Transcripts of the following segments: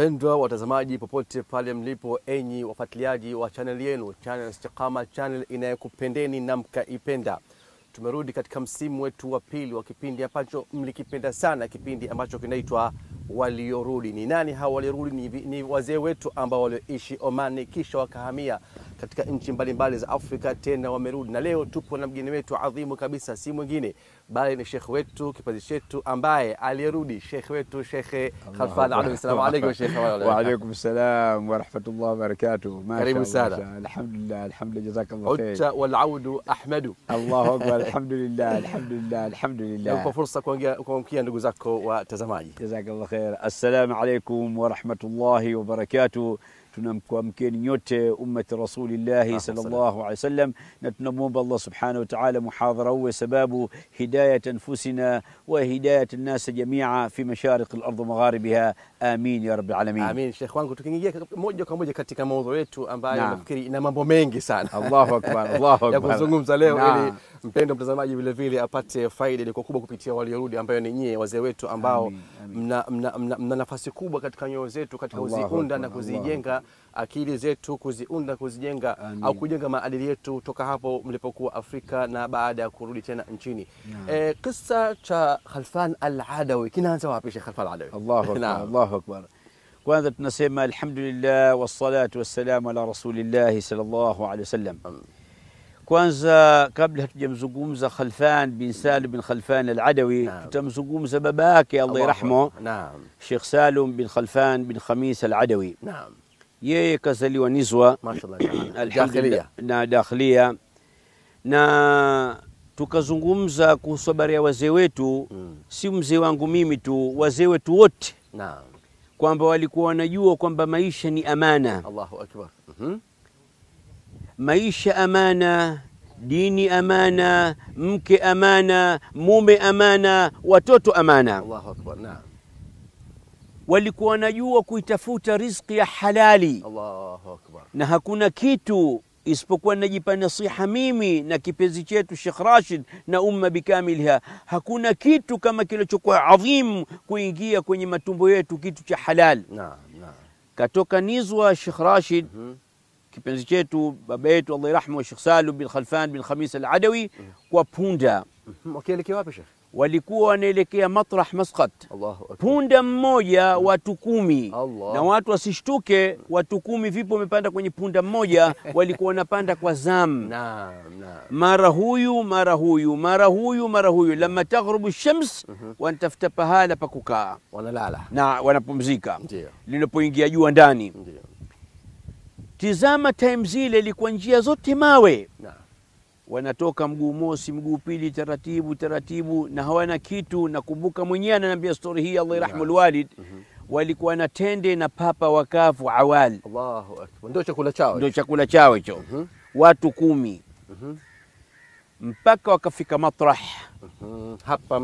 Wapendwa watazamaji popote pale mlipo, enyi wafuatiliaji wa channel yenu, channel Istiqama, channel inayokupendeni na mkaipenda. Tumerudi katika msimu wetu wa pili wa kipindi ambacho mlikipenda sana, kipindi ambacho kinaitwa Waliorudi. Ni nani hawa waliorudi? Ni wazee wetu ambao walioishi Omani kisha wakahamia katika nchi mbalimbali za Afrika, tena wamerudi. Na leo tupo na mgeni wetu adhimu kabisa, si mwingine bali ni shekhe wetu, kipazi chetu ambaye aliyerudi, shekhe wetu Shekhe Khalfan Alawi. Assalamu alaykum Shekhe. Wa alaykum salam wa rahmatullahi wa barakatuh. Karibu sana. Alhamdulillah, alhamdulillah, jazakallah khair. Udta wal audu ahmadu. Allahu akbar, alhamdulillah, alhamdulillah, alhamdulillah. Nakupa fursa kuongea ndugu zako watazamaji. Jazakallah khair. Assalamu alaykum wa rahmatullahi wa barakatuh. Tunamkuamkeni nyote ummati Rasulillahi sallallahu alaihi wasallam, na tunamuomba Allah subhanahu wa ta'ala muhadhara uwe sababu hidayat anfusina wa hidayat an-nas jamia fi mashaриq al-ardh wa magharibiha, amin ya rabbil alamin. Amin. Sheikh wangu, tukiingia moja kwa moja katika mada yetu ambayo nafikiri ina mambo mengi sana. Allahu akbar, Allahu akbar, ya kuzungumza leo ili mpendo mtazamaji vile vile apate faida ile kubwa kupitia waliorudi, ambayo ni nyie wazee wetu ambao mna nafasi kubwa katika nyoyo zetu, katika kuziunda na kuzijenga akili zetu, kuziunda, kuzijenga au kujenga maadili yetu toka hapo mlipokuwa Afrika na baada ya kurudi tena nchini. Kisa cha Khalfan Al-Adawi kinaanza wapi Sheikh Khalfan Al-Adawi? Allahu akbar, Allahu akbar. Kwanza tunasema alhamdulillah wassalatu wassalamu ala rasulillah sallallahu alaihi wasallam. Kwanza kabla hatujamzungumza Khalfan bin Salim bin Khalfan Al-Adawi, tutamzungumza babake Allah yarhamu. Naam. Sheikh Salim bin Khalfan bin Khamis Al-Adawi. Naam. Yeye kazaliwa Nizwa, mashallah, alhamdulillah, na dakhlia, na tukazungumza kuhusu habari ya wazee wetu. Si mzee wangu mimi tu, wazee wetu wote. Naam. Kwamba walikuwa wanajua kwamba maisha ni amana. Allahu akbar. Maisha amana, dini amana, mke amana, mume amana, watoto amana. Allahu akbar. Naam. Walikuwa wanajua kuitafuta riziki ya halali. Allahu akbar. Na hakuna kitu isipokuwa najipa nasiha mimi na kipenzi chetu Sheikh Rashid na umma bikamilha, hakuna kitu kama kilichokuwa adhimu kuingia kwenye matumbo yetu, kitu cha halal. Naam, naam. Katoka Nizwa Sheikh Rashid, kipenzi chetu, baba yetu Allah yarhamu, Sheikh Salim bin Khalfan bin Khamis Al-Adawi, kwa punda. Wakielekea wapi Sheikh? Walikuwa wanaelekea Matrah Masqat. Allahu akbar. Punda mmoja watu 10. Allah. Na watu wasishtuke, watu 10 vipo wamepanda kwenye punda mmoja? Walikuwa wanapanda kwa zamu. Naam, naam. Mara huyu, mara huyu, mara huyu, mara huyu. Lama taghrubu shams, wanatafuta pahala pa kukaa. Wanalala. Na wanapumzika. Ndio. Linapoingia jua ndani. Ndio. Tizama time zile ilikuwa njia zote mawe. Naam. Wanatoka mguu mosi, mguu pili, taratibu taratibu, na hawana kitu. Nakumbuka mwenyewe ananiambia story hii, Allah yarhamu alwalid. Walikuwa na tende na papa wakavu awal. Allahu akbar. Ndio chakula chao. Ndio chakula chao hicho. Watu 10. Mpaka wakafika Matrah. Hapa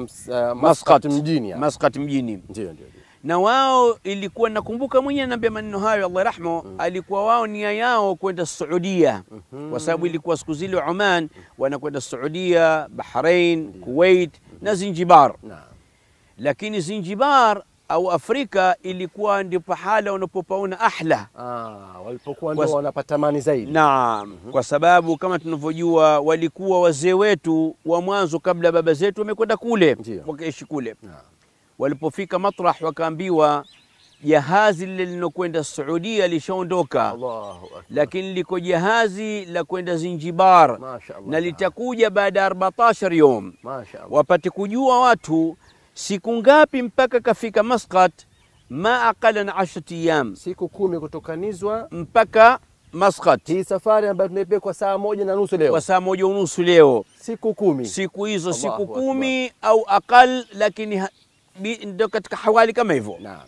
Masqat mjini. Masqat mjini. Ndio, ndio. Na wao ilikuwa, nakumbuka mwenyewe ananiambia maneno hayo Allah yarhamu, alikuwa wao nia yao kwenda Saudia. Kwa sababu ilikuwa siku zile Oman wanakwenda Saudia, Bahrain, Kuwait na Zanzibar. Naam. Lakini Zanzibar au Afrika ilikuwa ndio pahala wanapopaona ahla. Walipokuwa ndio wanapata amani zaidi. Naam. Kwa sababu kama tunavyojua walikuwa wazee wetu wa mwanzo kabla baba zetu wamekwenda kule, wakaishi kule. Naam. Walipofika Matrah wakaambiwa jahazi lile linokwenda Saudia lishaondoka. Allahu akbar. Lakini liko jahazi la kwenda Zanzibar na litakuja baada ya 14 yom. Mashaallah. Wapate kujua watu siku ngapi mpaka kafika Masqat, ma aqala na 10 ayyam, siku 10 kutoka Nizwa mpaka Masqat. Hii safari ambayo tunaipia kwa saa 1:30 leo. Kwa saa 1:30 leo. Siku 10. Siku hizo Allahu siku 10 au aqal, lakini ndio katika hawali kama hivyo. Naam.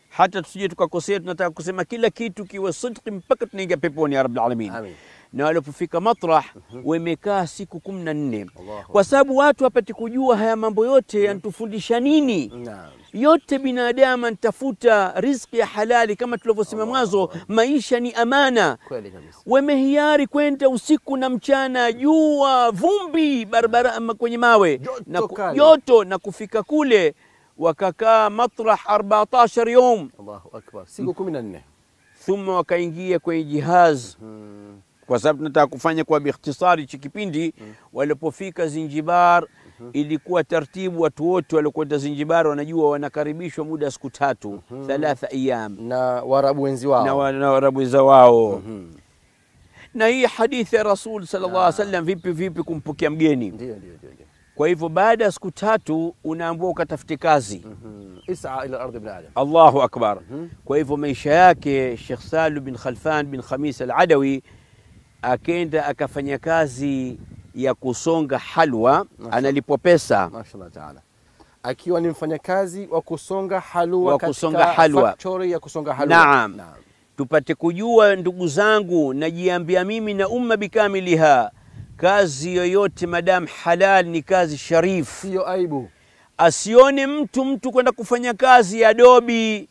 Hata tusije tukakosea, tunataka kusema kila kitu kiwe sidqi mpaka tunaingia peponi ya Rabbil Alamin. Amin. Na walipofika Matrah wamekaa siku 14. Kwa sababu watu hapati kujua haya mambo yote yanatufundisha nini. Naam. Yote binadamu anatafuta riziki ya halali kama tulivyosema mwanzo, maisha ni amana. Kweli kabisa. Wamehiari kwenda usiku na mchana, jua, vumbi, barabara ama kwenye mawe, Joto na kali. joto, na kufika kule Wakakaa matrah 14 yom. Allahu akbar. Siku 14. Thumma wakaingia kwenye jihaz. Kwa sababu tunataka kufanya kwa biikhtisari hichi kipindi. Walipofika Zanzibar ilikuwa taratibu, watu wote waliokwenda Zanzibar wanajua wanakaribishwa muda siku 3, 3 ayyam, na Waarabu wenzi wao, na Waarabu wenzi wao. Na hii hadithi ya Rasul sallallahu alaihi wasallam, vipi kumpokea mgeni. Ndio. Kwa hivyo baada ya siku 3 unaambiwa ukatafute kazi. Is'a ila ardhi ibn Adam. Allahu akbar. Kwa hivyo maisha yake Sheikh Salim bin Khalfan bin Khamis al-Adawi akenda akafanya kazi ya kusonga halwa, analipwa pesa. Mashallah taala. Akiwa ni mfanyakazi wa kusonga halwa, katika factory ya kusonga halwa. Naam. Tupate kujua ndugu zangu, najiambia mimi na umma bikamiliha, kazi yoyote madam halal ni kazi sharif, sio aibu. Asione mtu kwenda kufanya kazi ya dobi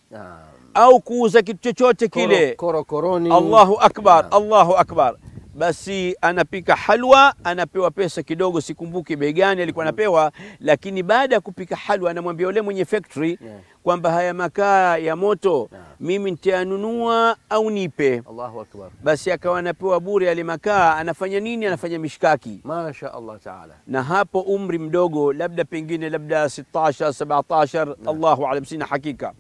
au kuuza kitu chochote kile, korokoroni. Allahu akbar, Allahu akbar. Basi anapika halwa, anapewa pesa kidogo, sikumbuki bei gani alikuwa anapewa, lakini baada ya kupika halwa anamwambia yule mwenye factory kwamba haya makaa ya moto mimi nitayanunua au nipe. Allahu akbar. Basi akawa anapewa bure yale makaa. Anafanya nini? Anafanya mishkaki. Masha Allah taala. Na hapo umri mdogo, labda pengine labda 16 17, Allahu alam, sina hakika.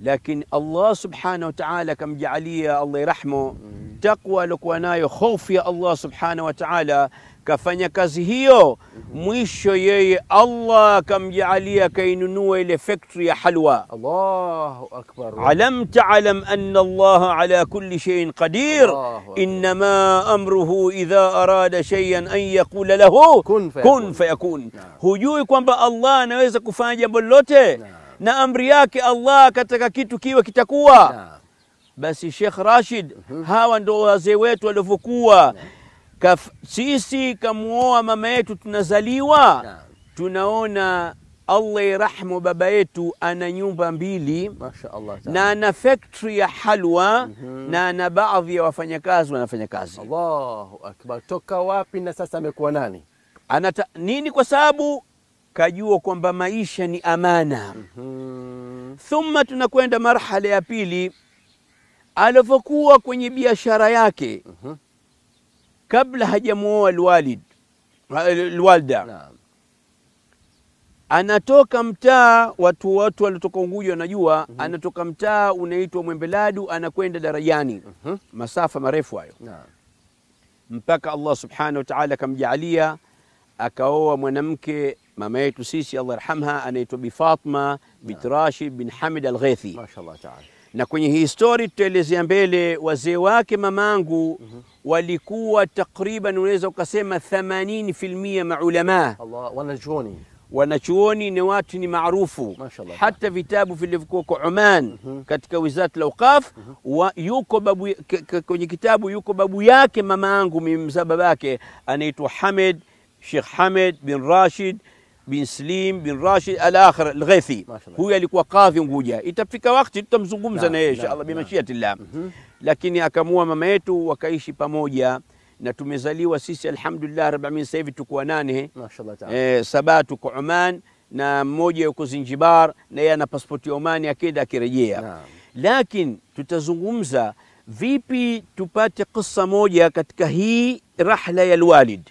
Lakini Allah subhanahu wa ta'ala kamjaalia, Allah yarhamu, taqwa alikuwa nayo, hofu ya Allah subhanahu wa ta'ala, kafanya kazi hiyo. Mwisho yeye Allah kamjaalia kainunua ile factory ya halwa. Allahu akbar. Alam ta'lam anna Allah ala kulli shay'in qadir, inma amruhu idha arada shay'an an yaqula lahu kun fayakun. Hujui kwamba Allah anaweza kufanya jambo lolote na amri yake Allah katika kitu kiwe kitakuwa. Basi Sheikh Rashid, hawa ndo wazee wetu walivyokuwa. Sisi kamuoa mama yetu tunazaliwa, tunaona Allah yarhamu baba yetu ana nyumba 2, Masha Allah, na ana factory ya halwa, na ana baadhi ya wafanyakazi wanafanya kazi. Allahu akbar. Toka wapi na sasa amekuwa nani? Anata nini? Kwa sababu kajua kwamba maisha ni amana. Thumma tunakwenda marhala ya pili, alivyokuwa kwenye biashara yake kabla hajamuoa alwalda. Anatoka mtaa, watu waliotoka Unguja wanajua, anatoka mtaa unaitwa Mwembeladu anakwenda Darajani, masafa marefu hayo, mpaka Allah subhanahu wa ta'ala akamjaalia akaoa mwanamke mama yetu sisi Allah yarhamha, anaitwa Bi Fatma bint Rashid bin Hamid al-Ghaithi. Mashallah taala. Na kwenye hii story tutaelezea mbele, wazee wake mamangu walikuwa takriban unaweza ukasema 80% maulama. Allah, wanachuoni. Wanachuoni ni watu ni maarufu. Hata vitabu vilivyokuwa kwa Oman katika Wizara al-Awqaf, yuko babu kwenye kitabu, yuko babu yake mamangu mzaa babake anaitwa Hamid, Sheikh Hamid bin Rashid bin Slim bin Rashid al-akhir al-Ghaithi. Huyu alikuwa kadhi Unguja. Itafika wakati tutamzungumza na yeye inshallah bimashiatillah. Lakini akamua mama yetu wakaishi pamoja, na tumezaliwa sisi alhamdulillah rabbil alamin, sasa hivi tuko 8. Mashallah taala. 7 tuko Oman na mmoja yuko Zanzibar, na yeye ana passport ya Oman, akenda akirejea. Lakini tutazungumza vipi tupate kisa moja katika hii rahla ya alwalid.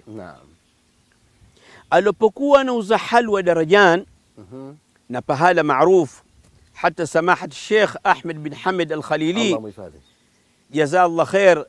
Alipokuwa anauza halwa Darajan na pahala maarufu, hata samahat Sheikh Ahmed bin Hamid al-Khalili jazallah khair,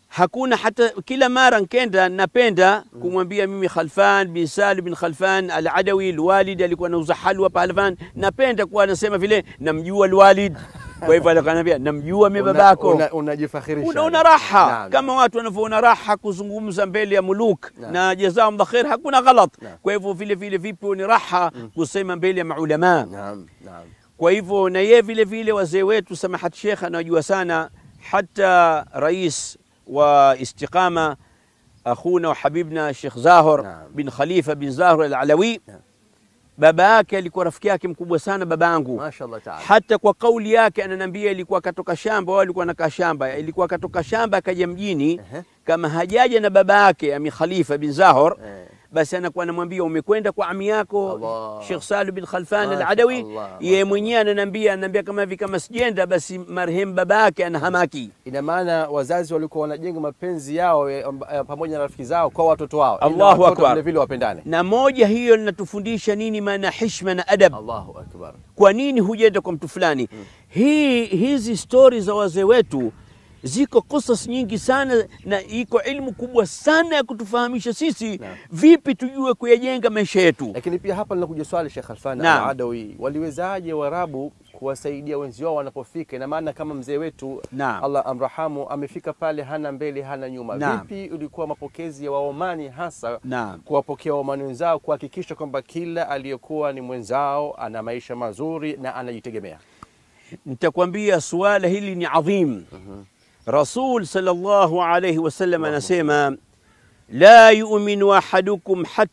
hakuna hata kila mara nkenda napenda kumwambia mimi Khalfan bin Salim bin Khalfan al-Adawi alwalid alikuwa anauza halwa pahala, napenda kuwa anasema vile namjua alwalid. Kwa hivyo alikuwa namjua mimi babako. Unajifakhirisha. Unaona raha kama watu wanavyoona raha kuzungumza mbele ya muluk, na jazaahum khair, hakuna ghalat. Kwa hivyo vile vile vipi ni raha kusema mbele ya maulama. Naam, naam. Kwa hivyo na yeye vile vile wazee wetu samahat Sheikh anajua sana, hata rais wa Istiqama akhuna wa habibna Sheikh Zahor bin Khalifa bin Zahor al-Alawi, baba yake alikuwa rafiki yake mkubwa sana babangu. Mashallah taala. Hata kwa kauli yake ananiambia ilikuwa katoka shamba, wao alikuwa anakaa shamba, ilikuwa katoka shamba akaja mjini, kama hajaja na baba yake Ami Khalifa bin Zahor, Basi anakuwa anamwambia umekwenda kwa ami yako Sheikh Salim bin Khalfan Al-Adawi, yeye mwenyewe ananiambia kama hivi, kama sijenda basi marehemu babake anahamaki. Ina maana wazazi walikuwa wanajenga mapenzi yao pamoja na rafiki zao kwa watoto wao. Allahu akbar. Vile vile wapendane. Na moja hiyo linatufundisha nini maana heshima na adab. Allahu akbar. Kwa nini hujaenda kwa mtu fulani? Hizi stories za wazee wetu ziko qisas nyingi sana, na iko ilmu kubwa sana ya kutufahamisha sisi vipi tujue kuyajenga maisha yetu. Lakini pia hapa linakuja swali Sheikh Khalfan Al-Adawi, waliwezaje Waarabu kuwasaidia wenzi wao wanapofika? Ina maana kama mzee wetu Allah amrahamu amefika pale, hana mbele hana nyuma. Vipi ulikuwa mapokezi ya Waomani hasa kuwapokea Waomani wenzao, kuhakikisha kwamba kila aliyekuwa ni mwenzao ana maisha mazuri na anajitegemea? Nitakwambia suala hili ni adhim. Rasul sallallahu alayhi wasallam anasema la yu'minu ahadukum hatta